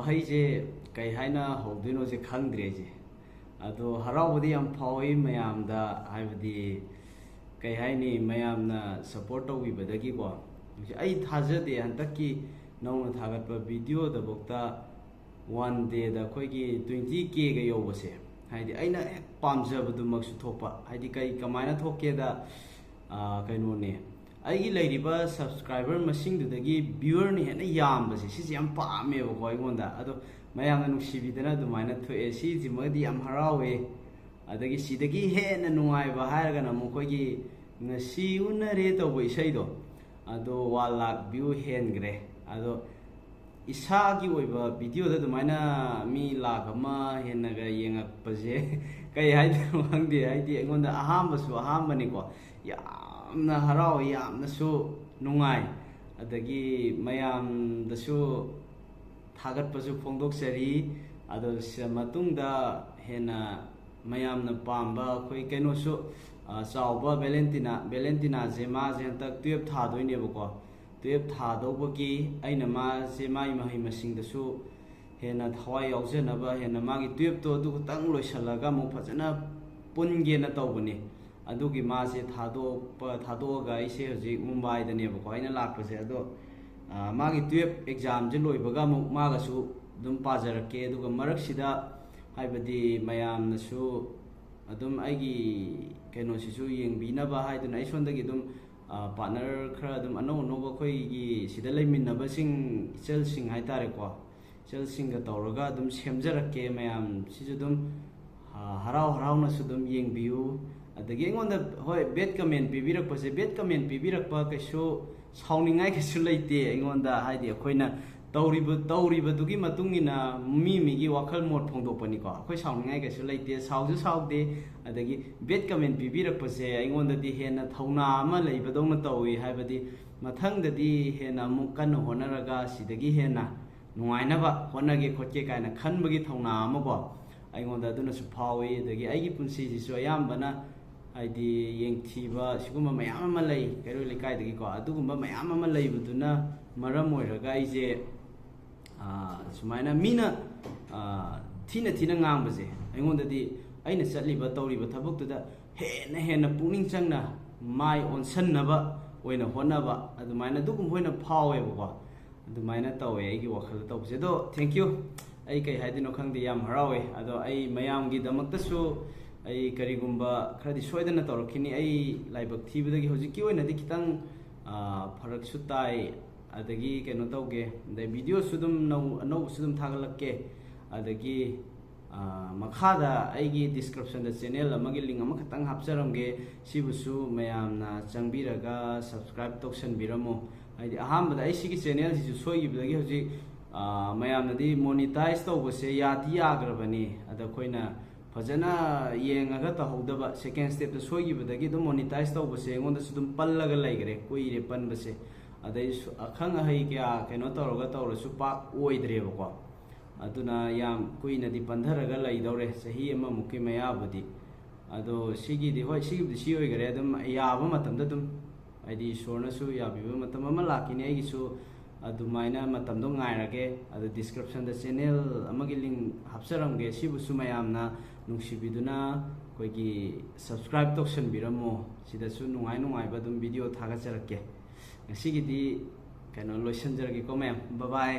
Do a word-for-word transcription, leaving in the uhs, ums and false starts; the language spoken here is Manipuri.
ꯋꯥꯍꯩꯁꯦ ꯀꯩ ꯍꯥꯏꯅ ꯍꯧꯗꯣꯏꯅꯣꯁꯦ ꯈꯪꯗ꯭ꯔꯦ ꯑꯩꯁꯦ꯫ ꯑꯗꯣ ꯍꯔꯥꯎꯕꯗꯤ ꯌꯥꯝ ꯐꯥꯎꯏ ꯃꯌꯥꯝꯗ, ꯍꯥꯏꯕꯗꯤ ꯀꯩ ꯍꯥꯏꯅꯤ, ꯃꯌꯥꯝꯅ ꯁꯞꯄꯣꯔꯠ ꯇꯧꯕꯤꯕꯗꯒꯤꯀꯣ꯫ ꯑꯩ ꯊꯥꯖꯗꯦ ꯍꯟꯗꯛꯀꯤ ꯅꯧꯅ ꯊꯥꯒꯠꯄ ꯚꯤꯗꯤꯑꯣꯗꯐꯥꯎꯗ ꯋꯥꯟ ꯗꯦꯗ ꯑꯩꯈꯣꯏꯒꯤ ꯇ꯭ꯋꯦꯟꯇꯤ ꯀꯦꯒ ꯌꯧꯕꯁꯦ꯫ ꯍꯥꯏꯗꯤ ꯑꯩꯅ ꯍꯦꯛ ꯄꯥꯝꯖꯕꯗꯨꯃꯛꯁꯨ ꯊꯣꯛꯄ꯫ ꯍꯥꯏꯗꯤ ꯀꯩ, ꯀꯃꯥꯏꯅ ꯊꯣꯛꯀꯦꯗ, ꯑꯥ, ꯀꯩꯅꯣꯅꯦ, ꯑꯩꯒꯤ ꯂꯩꯔꯤꯕ ꯁꯕꯁꯀ꯭ꯔꯥꯏꯕꯔ ꯃꯁꯤꯡꯗꯨꯗꯒꯤ ꯚ꯭ꯌꯨꯋꯔꯅ ꯍꯦꯟꯅ ꯌꯥꯝꯕꯁꯦ, ꯁꯤꯁꯦ ꯌꯥꯝ ꯄꯥꯝꯃꯦꯕꯀꯣ ꯑꯩꯉꯣꯟꯗ꯫ ꯑꯗꯣ ꯃꯌꯥꯝꯅ ꯅꯨꯡꯁꯤꯕꯤꯗꯅ ꯑꯗꯨꯃꯥꯏꯅ ꯊꯣꯛꯑꯦ, ꯁꯤꯁꯤꯃꯒꯗꯤ ꯌꯥꯝ ꯍꯔꯥꯎꯋꯦ꯫ ꯑꯗꯒꯤ ꯁꯤꯗꯒꯤ ꯍꯦꯟꯅ ꯅꯨꯡꯉꯥꯏꯕ ꯍꯥꯏꯔꯒꯅ ꯑꯃꯨꯛ ꯑꯩꯈꯣꯏꯒꯤ "ꯉꯁꯤ ꯎꯅꯔꯦ" ꯇꯧꯕ ꯏꯁꯩꯗꯣ, ꯑꯗꯣ ꯋꯥꯟ ꯂꯥꯛ ꯚ꯭ꯌꯨ ꯍꯦꯟꯈ꯭ꯔꯦ꯫ ꯑꯗꯣ ꯏꯁꯥꯒꯤ ꯑꯣꯏꯕ ꯚꯤꯗꯤꯑꯣꯗ ꯑꯗꯨꯃꯥꯏꯅ ꯃꯤ ꯂꯥꯛ ꯑꯃ ꯍꯦꯟꯅꯒ ꯌꯦꯡꯉꯛꯄꯁꯦ ꯀꯩ ꯍꯥꯏꯗꯣꯏꯅꯣ ꯈꯪꯗꯦ꯫ ꯍꯥꯏꯗꯤ ꯑꯩꯉꯣꯟꯗ ꯑꯍꯥꯟꯕꯁꯨ ꯑꯍꯥꯟꯕꯅꯤꯀꯣ, ꯌꯥꯝꯅ ꯍꯔꯥꯎꯋꯤ, ꯌꯥꯝꯅꯁꯨ ꯅꯨꯡꯉꯥꯏ꯫ ꯑꯗꯒꯤ ꯃꯌꯥꯝꯗꯁꯨ ꯊꯥꯒꯠꯄꯁꯨ ꯐꯣꯡꯗꯣꯛꯆꯔꯤ꯫ ꯑꯗꯣ ꯁꯤ ꯃꯇꯨꯡꯗ ꯍꯦꯟꯅ ꯃꯌꯥꯝꯅ ꯄꯥꯝꯕ ꯑꯩꯈꯣꯏ ꯀꯩꯅꯣꯁꯨ, ꯑ, ꯆꯥꯎꯕ ꯚꯦꯂꯦꯟꯇꯤꯅꯥ, ꯚꯦꯂꯦꯟꯇꯤꯅꯥꯁꯦ ꯃꯥꯁꯦ ꯍꯟꯗꯛ ꯇꯨꯌꯦꯜꯞ ꯊꯥꯗꯣꯏꯅꯦꯕꯀꯣ꯫ ꯇꯨꯌꯦꯜꯞ ꯊꯥꯗꯧꯕꯒꯤ ꯑꯩꯅ ꯃꯥꯁꯦ, ꯃꯥꯒꯤ ꯃꯍꯩ ꯃꯁꯤꯡꯗꯁꯨ ꯍꯦꯟꯅ ꯊꯋꯥꯏ ꯌꯥꯎꯖꯅꯕ, ꯍꯦꯟꯅ ꯃꯥꯒꯤ ꯇꯨꯌꯦꯜꯞꯇꯣ ꯑꯗꯨ ꯈꯛꯇꯪ ꯂꯣꯏꯁꯤꯜꯂꯒ ꯑꯃꯨꯛ ꯐꯖꯅ ꯄꯨꯟꯒꯦꯅ ꯇꯧꯕꯅꯤ꯫ ꯑꯗꯨꯒꯤ ꯃꯥꯁꯦ ꯊꯥꯗꯣꯛꯄ, ꯊꯥꯗꯣꯛꯑꯒ ꯑꯩꯁꯦ ꯍꯧꯖꯤꯛ ꯃꯨꯝꯕꯥꯏꯗꯅꯦꯕꯀꯣ ꯑꯩꯅ ꯂꯥꯛꯄꯁꯦ꯫ ꯑꯗꯣ, ꯑ, ꯃꯥꯒꯤ ꯇꯨꯌꯦꯜꯞ ꯑꯦꯛꯖꯥꯝꯁꯦ ꯂꯣꯏꯕꯒ ꯑꯃꯨꯛ ꯃꯥꯒꯁꯨ ꯑꯗꯨꯝ ꯄꯥꯖꯔꯛꯀꯦ꯫ ꯑꯗꯨꯒ ꯃꯔꯛꯁꯤꯗ, ꯍꯥꯏꯕꯗꯤ ꯃꯌꯥꯝꯅꯁꯨ ꯑꯗꯨꯝ ꯑꯩꯒꯤ ꯀꯩꯅꯣꯁꯤꯁꯨ ꯌꯦꯡꯕꯤꯅꯕ ꯍꯥꯏꯗꯨꯅ ꯑꯩ ꯁꯣꯝꯗꯒꯤ ꯑꯗꯨꯝ, ꯑ, ꯄꯥꯔꯠꯅꯔ ꯈꯔ ꯑꯗꯨꯝ ꯑꯅꯧ ꯑꯅꯧꯕ ꯑꯩꯈꯣꯏꯒꯤ ꯁꯤꯗ ꯂꯩꯃꯤꯟꯅꯕꯁꯤꯡ, ꯏꯆꯜꯁꯤꯡ ꯍꯥꯏꯇꯥꯔꯦꯀꯣ, ꯏꯆꯜꯁꯤꯡꯒ ꯇꯧꯔꯒ ꯑꯗꯨꯝ ꯁꯦꯝꯖꯔꯛꯀꯦ꯫ ꯃꯌꯥꯝꯁꯤꯁꯨ ꯑꯗꯨꯝ, ꯑ, ꯍꯔꯥꯎ ꯍꯔꯥꯎꯅꯁꯨ ꯑꯗꯨꯝ ꯌꯦꯡꯕꯤꯌꯨ꯫ ꯑꯗꯒꯤ ꯑꯩꯉꯣꯟꯗ, ꯍꯣꯏ, ꯕꯦꯗ ꯀꯃꯦꯟ ꯄꯤꯕꯤꯔꯛꯄꯁꯦ, ꯕꯦꯗ ꯀꯃꯦꯟ ꯄꯤꯕꯤꯔꯛꯄ ꯀꯩꯁꯨ ꯁꯥꯎꯅꯤꯡꯉꯥꯏ ꯀꯩꯁꯨ ꯂꯩꯇꯦ ꯑꯩꯉꯣꯟꯗ꯫ ꯍꯥꯏꯗꯤ ꯑꯩꯈꯣꯏꯅ ꯇꯧꯔꯤꯕ, ꯇꯧꯔꯤꯕꯗꯨꯒꯤ ꯃꯇꯨꯡ ꯏꯟꯅ ꯃꯤ ꯃꯤꯒꯤ ꯋꯥꯈꯜ ꯃꯣꯠ ꯐꯣꯡꯗꯣꯛꯄꯅꯤꯀꯣ꯫ ꯑꯩꯈꯣꯏ ꯁꯥꯎꯅꯤꯡꯉꯥꯏ ꯀꯩꯁꯨ ꯂꯩꯇꯦ, ꯁꯥꯎꯁꯨ ꯁꯥꯎꯗꯦ꯫ ꯑꯗꯒꯤ ꯕꯦꯗ ꯀꯃꯦꯟ ꯄꯤꯕꯤꯔꯛꯄꯁꯦ ꯑꯩꯉꯣꯟꯗꯗꯤ ꯍꯦꯟꯅ ꯊꯧꯅꯥ ꯑꯃ ꯂꯩꯕꯗꯧꯅ ꯇꯧꯏ꯫ ꯍꯥꯏꯕꯗꯤ ꯃꯊꯪꯗꯗꯤ ꯍꯦꯟꯅ ꯑꯃꯨꯛ ꯀꯟꯅ ꯍꯣꯠꯅꯔꯒ ꯁꯤꯗꯒꯤ ꯍꯦꯟꯅ ꯅꯨꯡꯉꯥꯏꯅꯕ ꯍꯣꯠꯅꯒꯦ ꯈꯣꯠꯀꯦ ꯀꯥꯏꯅ ꯈꯟꯕꯒꯤ ꯊꯧꯅꯥ ꯑꯃꯀꯣ ꯑꯩꯉꯣꯟꯗ ꯑꯗꯨꯅꯁꯨ ꯐꯥꯎꯏ꯫ ꯑꯗꯒꯤ ꯑꯩꯒꯤ ꯄꯨꯟꯁꯤꯁꯤꯁꯨ ꯑꯌꯥꯝꯕꯅ, ꯍꯥꯏꯗꯤ, ꯌꯦꯡꯊꯤꯕ ꯁꯤꯒꯨꯝꯕ ꯃꯌꯥꯝ ꯑꯃ ꯂꯩ ꯀꯩꯔꯣꯏ ꯂꯩꯀꯥꯏꯗꯒꯤꯀꯣ꯫ ꯑꯗꯨꯒꯨꯝꯕ ꯃꯌꯥꯝ ꯑꯃ ꯂꯩꯕꯗꯨꯅ ꯃꯔꯝ ꯑꯣꯏꯔꯒ ꯑꯩꯁꯦ, ꯑꯥ, ꯁꯨꯃꯥꯏꯅ ꯃꯤꯅ ꯑꯥ, ꯊꯤꯅ ꯊꯤꯅ ꯉꯥꯡꯕꯁꯦ ꯑꯩꯉꯣꯟꯗꯗꯤ ꯑꯩꯅ ꯆꯠꯂꯤꯕ ꯇꯧꯔꯤꯕ ꯊꯕꯛꯇꯨꯗ ꯍꯦꯟꯅ ꯍꯦꯟꯅ ꯄꯨꯛꯅꯤꯡ ꯆꯪꯅ ꯃꯥꯏ ꯑꯣꯟꯁꯟꯅꯕ ꯑꯣꯏꯅ ꯍꯣꯠꯅꯕ, ꯑꯗꯨꯃꯥꯏꯅ ꯑꯗꯨꯒꯨꯝꯕ ꯑꯣꯏꯅ ꯐꯥꯎꯋꯦꯕꯀꯣ꯫ ꯑꯗꯨꯃꯥꯏꯅ ꯇꯧꯋꯦ ꯑꯩꯒꯤ ꯋꯥꯈꯜꯗ ꯇꯧꯕꯁꯦ꯫ ꯑꯗꯣ thank you, ꯑꯩ ꯀꯩ ꯍꯥꯏꯗꯣꯏꯅꯣ ꯈꯪꯗꯦ, ꯌꯥꯝ ꯍꯔꯥꯎꯋꯦ꯫ ꯑꯗꯣ ꯑꯩ ꯃꯌꯥꯝꯒꯤꯗꯃꯛꯇꯁꯨ ꯑꯩ ꯀꯔꯤꯒꯨꯝꯕ ꯈꯔꯗꯤ ꯁꯣꯏꯗꯅ ꯇꯧꯔꯛꯈꯤꯅꯤ꯫ ꯑꯩ ꯂꯥꯏꯕꯛ ꯊꯤꯕꯗꯒꯤ ꯍꯧꯖꯤꯛꯀꯤ ꯑꯣꯏꯅꯗꯤ ꯈꯤꯇꯪ ꯑꯥ, ꯐꯔꯛꯁꯨ ꯇꯥꯏ, ꯑꯗꯒꯤ ꯀꯩꯅꯣ ꯇꯧꯒꯦ, ꯑꯗꯩ ꯚꯤꯗꯤꯑꯣꯁꯨ ꯑꯗꯨꯝ ꯅꯧ- ꯑꯅꯧꯕꯁꯨ ꯑꯗꯨꯝ ꯊꯥꯒꯠꯂꯛꯀꯦ꯫ ꯑꯗꯒꯤ ꯑꯥ, ꯃꯈꯥꯗ ꯑꯩꯒꯤ ꯗꯤꯁꯀ꯭ꯔꯤꯞꯁꯟꯗ ꯆꯦꯅꯦꯜ ꯑꯃꯒꯤ ꯂꯤꯡ ꯑꯃꯈꯛꯇꯪ ꯍꯥꯞꯆꯔꯝꯒꯦ꯫ ꯁꯤꯕꯨꯁꯨ ꯃꯌꯥꯝꯅ ꯆꯪꯕꯤꯔꯒ ꯁꯕꯁꯀ꯭ꯔꯥꯏꯞ ꯇꯧꯁꯟꯕꯤꯔꯝꯃꯣ꯫ ꯍꯥꯏꯗꯤ ꯑꯍꯥꯟꯕꯗ ꯑꯩ ꯁꯤꯒꯤ ꯆꯦꯅꯦꯜꯁꯤꯁꯨ ꯁꯣꯏꯈꯤꯕꯗꯒꯤ ꯍꯧꯖꯤꯛ ꯑꯥ, ꯃꯌꯥꯝꯅꯗꯤ ꯃꯣꯅꯤꯇꯥꯏꯁ ꯇꯧꯕꯁꯦ ꯌꯥꯗꯤ ꯌꯥꯈ꯭ꯔꯕꯅꯤ, ꯑꯗ ꯑꯩꯈꯣꯏꯅ ꯐꯖꯅ ꯌꯦꯡꯉꯒ ꯇꯧꯍꯧꯗꯕ, ꯁꯦꯀꯦꯟ ꯁ꯭ꯇꯦꯞꯇ ꯁꯣꯏꯈꯤꯕꯗꯒꯤ ꯑꯗꯨꯝ ꯃꯣꯅꯤꯇꯥꯏꯁ ꯇꯧꯕꯁꯦ ꯑꯩꯉꯣꯟꯗꯁꯨ ꯑꯗꯨꯝ ꯄꯜꯂꯒ ꯂꯩꯈ꯭ꯔꯦ, ꯀꯨꯏꯔꯦ ꯄꯟꯕꯁꯦ꯫ ꯑꯗꯩ ꯁꯨ- ꯑꯈꯪ ꯑꯍꯩ ꯀꯌꯥ ꯀꯩꯅꯣ ꯇꯧꯔꯒ ꯇꯧꯔꯁꯨ ꯄꯥꯛ ꯑꯣꯏꯗ꯭ꯔꯦꯕꯀꯣ꯫ ꯑꯗꯨꯅ ꯌꯥꯝ ꯀꯨꯏꯅꯗꯤ ꯄꯟꯊꯔꯒ ꯂꯩꯗꯧꯔꯦ, ꯆꯍꯤ ꯑꯃꯃꯨꯛꯀꯤ ꯃꯌꯥꯕꯨꯗꯤ꯫ ꯑꯗꯣ ꯁꯤꯒꯤꯗꯤ, ꯍꯣꯏ, ꯁꯤꯒꯤꯕꯨꯗꯤ ꯁꯤ ꯑꯣꯏꯈꯔꯦ, ꯑꯗꯨꯝ ꯌꯥꯕ ꯃꯇꯝꯗ ꯑꯗꯨꯝ, ꯍꯥꯏꯗꯤ ꯏꯁꯣꯔꯅꯁꯨ ꯌꯥꯕꯤꯕ ꯃꯇꯝ ꯑꯃ ꯂꯥꯛꯈꯤꯅꯤ꯫ ꯑꯩꯒꯤꯁꯨ ꯑꯗꯨꯃꯥꯏꯅ ꯃꯇꯝꯗꯣ ꯉꯥꯏꯔꯒꯦ꯫ ꯑꯗꯣ ꯗꯤꯁꯀ꯭ꯔꯤꯞꯁꯟꯗ ꯆꯦꯅꯦꯜ ꯑꯃꯒꯤ ꯂꯤꯡ ꯍꯥꯞꯆꯔꯝꯒꯦ꯫ ꯁꯤꯕꯨꯁꯨ ꯃꯌꯥꯝꯅ ꯅꯨꯡꯁꯤꯕꯤꯗꯨꯅ ꯑꯩꯈꯣꯏꯒꯤ ꯁꯕꯁꯀ꯭ꯔꯥꯏꯞ ꯇꯧꯁꯟꯕꯤꯔꯝꯃꯣ꯫ ꯁꯤꯗꯁꯨ ꯅꯨꯡꯉꯥꯏ ꯅꯨꯡꯉꯥꯏꯕ ꯑꯗꯨꯝ ꯚꯤꯗꯤꯑꯣ ꯊꯥꯒꯠꯆꯔꯛꯀꯦ꯫ ꯉꯁꯤꯒꯤꯗꯤ ꯀꯩꯅꯣ ꯂꯣꯏꯁꯤꯟꯖꯔꯒꯦꯀꯣ ꯃꯌꯥꯝ꯫ ꯕꯥꯏ ꯕꯥꯏ꯫